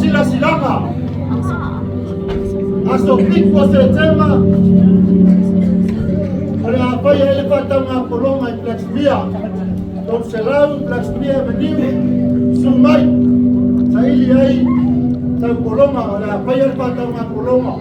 Faasilasilaga aso 7 o Setema o le a faia ai le faatauga pologa i Flaxmere 300 Flaxmere Avenue, susu mai saili ai sau pologa o le a faia le faatauga pologa.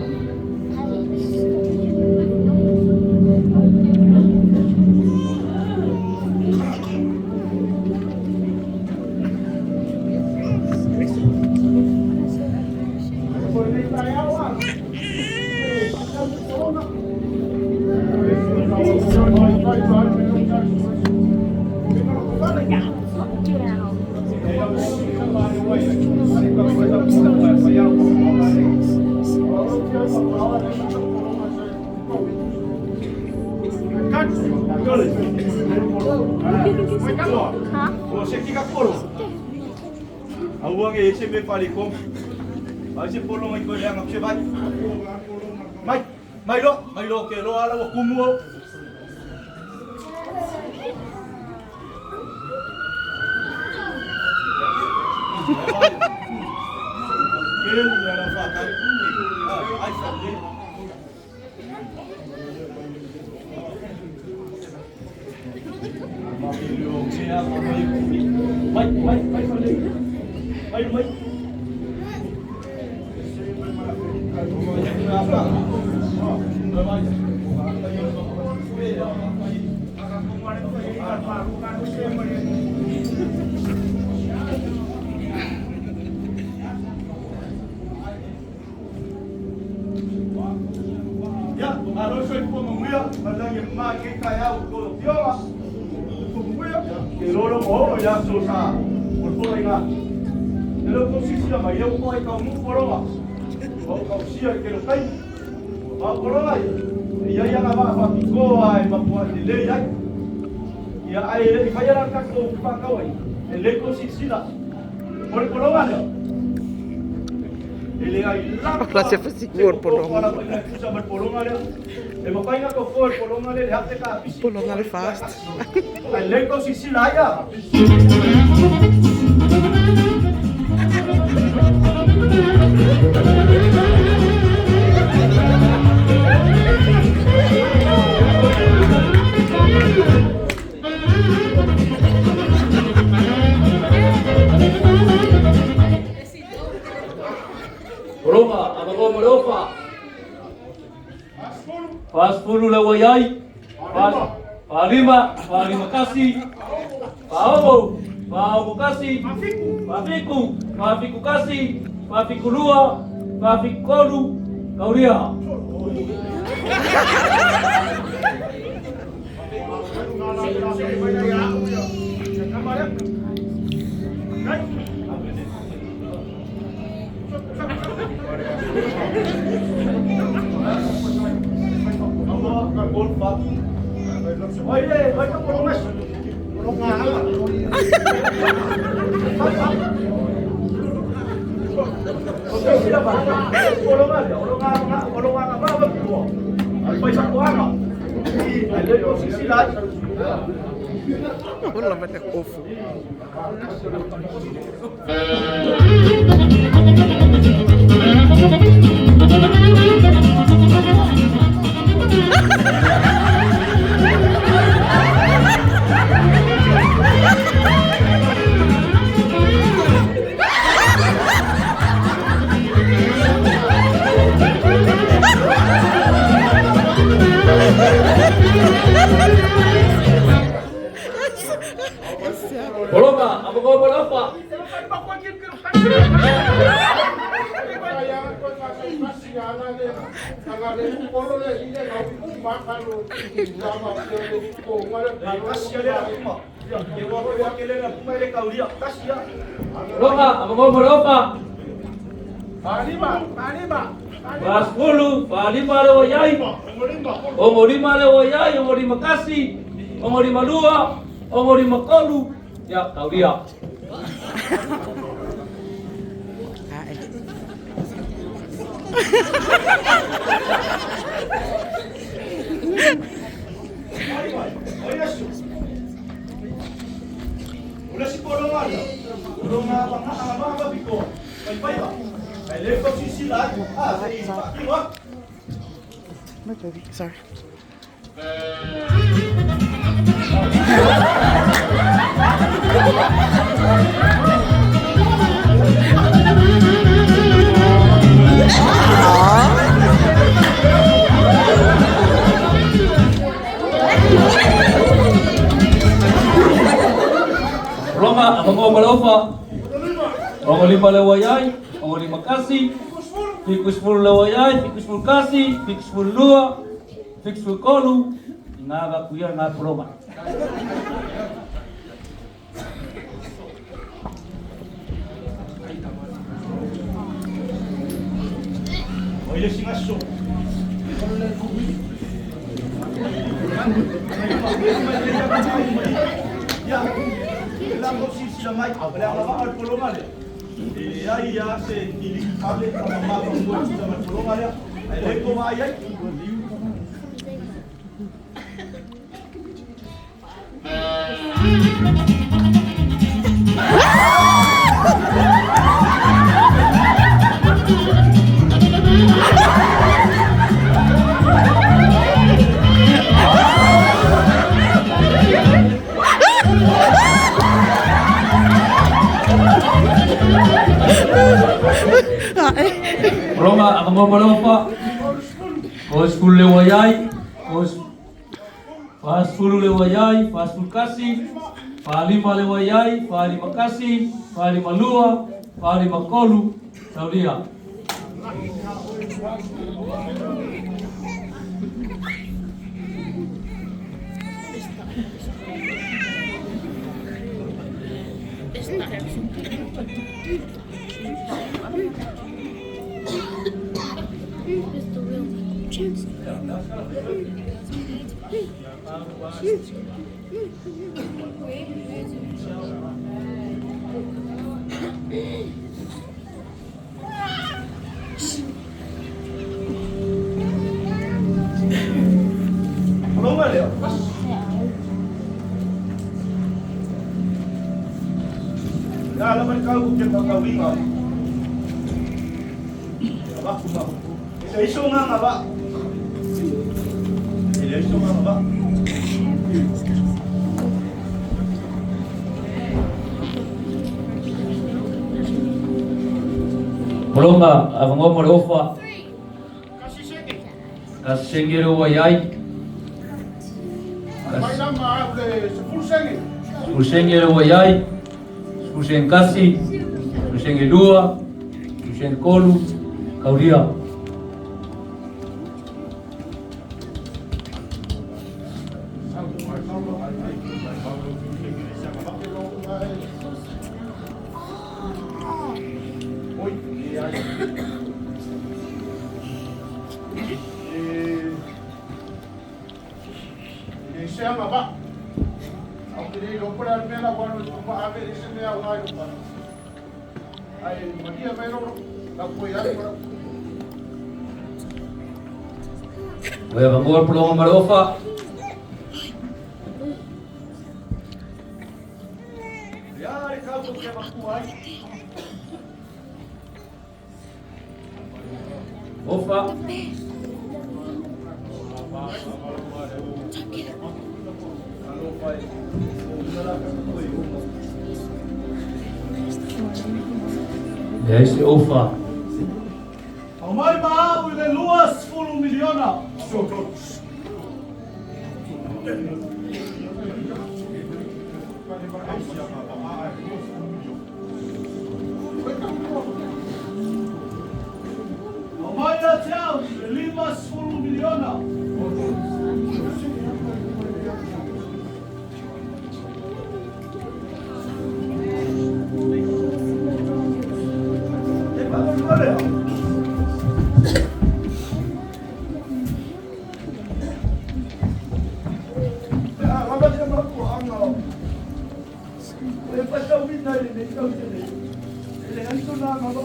Aua ke ese me pari kom. Ai se polo mai ko le ngap se vai. Mai, mai lo, mai lo ke lo ala wa kumu o. Ke le la fa ka. Ai sa le. Ma ke lo ke a mai. Mai, mai, mai fa le. Mai, mai. Ya, alo so ko mo ya, ma la ye ma ke ka ya ko fioga. Ko mo ya, ke lo lo mo ya so sa. Ko ko inga. Ke lo ko si si ma yo ko ai ka mu ko lo O ka sia ke lo kai. Ma ko lo ai. Ia ia nga ba fa ko ai ma ko ai le ai. Ia ai le fa ya ka ko pa ka ai. E le ko si si la. Ko ko lo ga le. Ele ai la. Ola se fasigua le pologa. E mafaina ko fo le pologa le le hate ka pisi. Pologa le fast. Ai le ko si si la ia. Roma, abago malofa. Fasfulu le waiai. Falima, falima kasi. Faogo, faogo kasi. Fafiku, fafiku kasi. Fafiku lua, fafiku kolu. Kauria. Oi le, oi ka pologa. O ke sila ba? Pologa le, pologa nga, pologa nga ba ba ko. Ai pai sa ko anga. Ai le ko si si la. Ola ma le ofu. Pologa, abago malofa. Kasi le kuma. Ke wa wa ke le kuma le kauria. Kasi ya. Pologa, abago malofa. Fasfulu, falima le waiai. Ongolima le waiai, ongolima kasi. Ongolima lua, ongolima kolu. Ya, kauria. Ae. Oi asu. Ula si pologa le. Pologa ba nga ba ba biko. My baby, sorry. Roma, avangoa ma le ofa. Ogo lima le waiai, ogo lima kasi, 70 le waiai, 71, 72, 73, i ngā vakuia ngā polonga. O ile singa so. Ia, la ko si si la mai, le ala va al polonga le. E ai ia se ili kable ka mama ko mo si la polonga le. Ai le ko mai ai. Roma, avangoa ma le ofa. O 10 le waiai, o 40 le waiai, 41, 45 le waiai, 51, 52, 53, saulia. Mr. Will Jackson. Polonga le. Ya la mai kau ke ka ka winga. Ba ku ba. E iso nga nga ba. E le iso nga nga ba. Polonga, avangoa ma le ofa. Kasi senge le waiai. Mai lama au le 10 senge. 10 senge le waiai. 10 senge kasi. 10 senge lua. 10 senge kolu. Kauria. Oi, e ai. E le se anga ba. Au te le lo pora me la wano tu pa ave le se me au ngai pa. Ai maria me ro la poi ai pa. Oi avangoa le polonga ma le ofa. Ya le kau ke ba ku ai. Ofa. Leai se ofa. Au mai ma au i le 20 miliona. Au mai ia te au i le 50 miliona. E ba ko le. Ya, lava te ma ku anga. E pa tau mi nai le tau te le. Le anto na ma ba.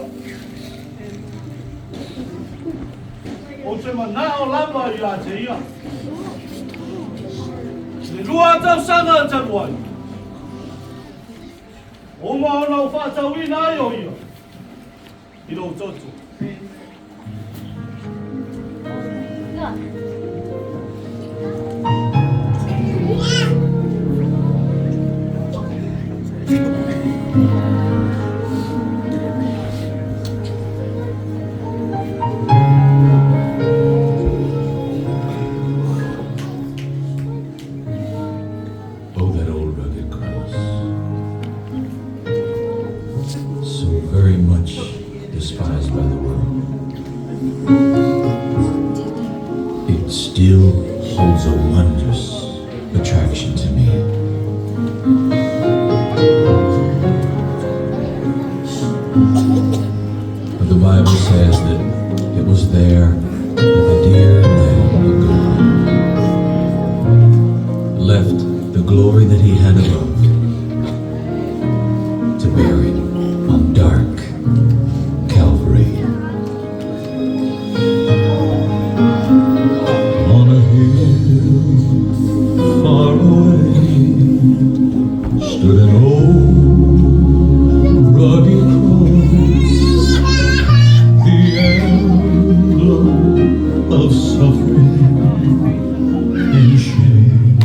O te mana o lava ia te ia. Le lua tausaga talu ai. O ma ona o whaatauina ai o ia. I lou toto. Oh, that old rugged cross. So very much despised by the world. It still holds a wondrous attraction to me. But the Bible says that it was there that the dear Lamb of God left the glory that he had above to bear it on dark Calvary. On a hill far away stood an old rugged cross, the emblem of suffering and shame.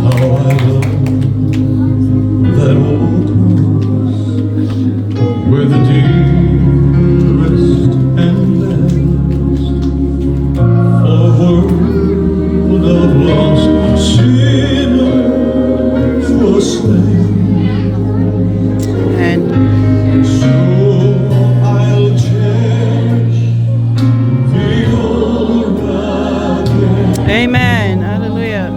How I love that old cross where the dearest and best for a world of lost sinners was slain. And So I'll cherish the old rugged Amen. Hallelujah.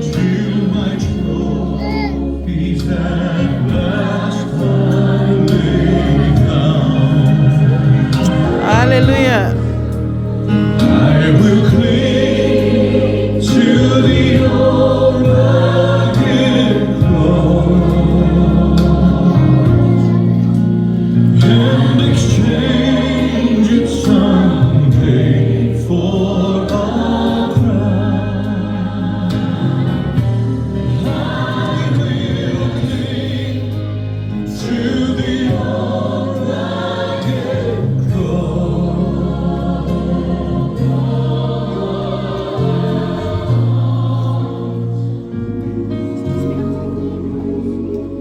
Till my trophies at last I lay down. Hallelujah. I will cling to the old rugged cross and exchange it someday for a crown. I will cling to the old rugged cross.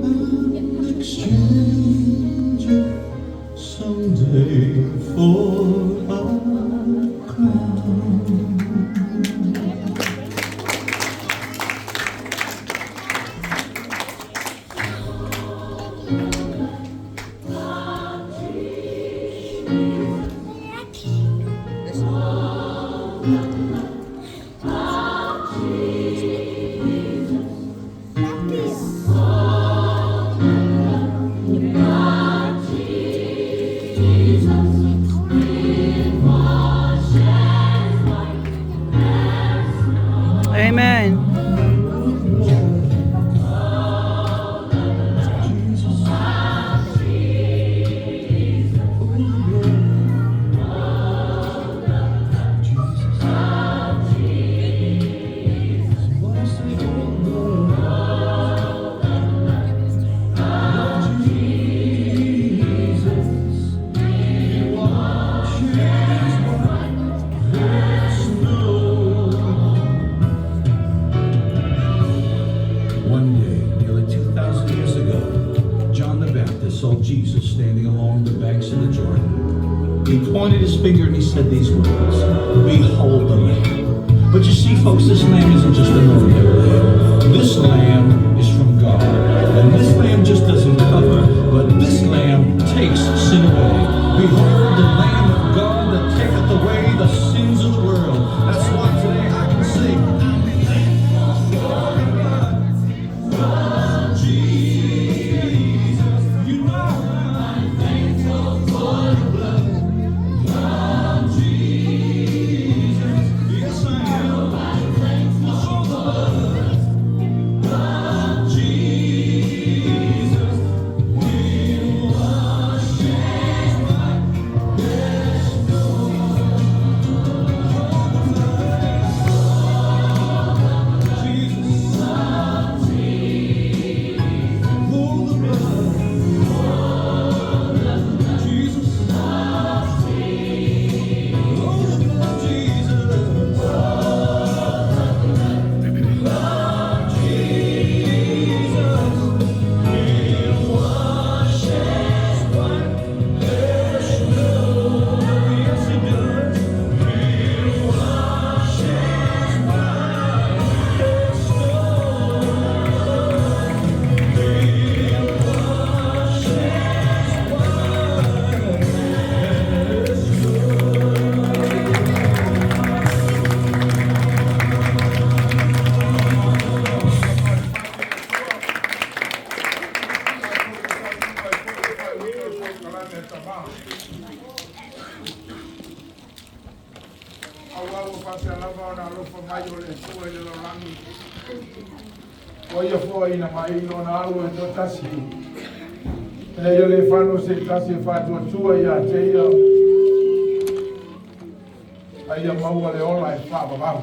And exchange it someday for a crown. Amen. One day, nearly 2,000 years ago, John the Baptist saw Jesus standing along the banks of the Jordan. He pointed his finger and he said these words, "Behold the Lamb." But you see, folks, this lamb isn't just an ordinary lamb. This lamb is from God. And this lamb just doesn't cover, but this lamb takes sin away. Behold the Lamb of God that taketh away the sins of the world. That's why today I can say, I'm thankful for the blood of Jesus. You know I'm thankful for the blood of Jesus. Yes, I am. I'm thankful for the Aua ua faapea lava ona alofa mai o le Atua i le lalolagi, ua Ia foaiina mai i Lona Alo e toatasi, ina ia le fano se tasi e faatuatua ia te Ia, a ia maua le ola e faavavau.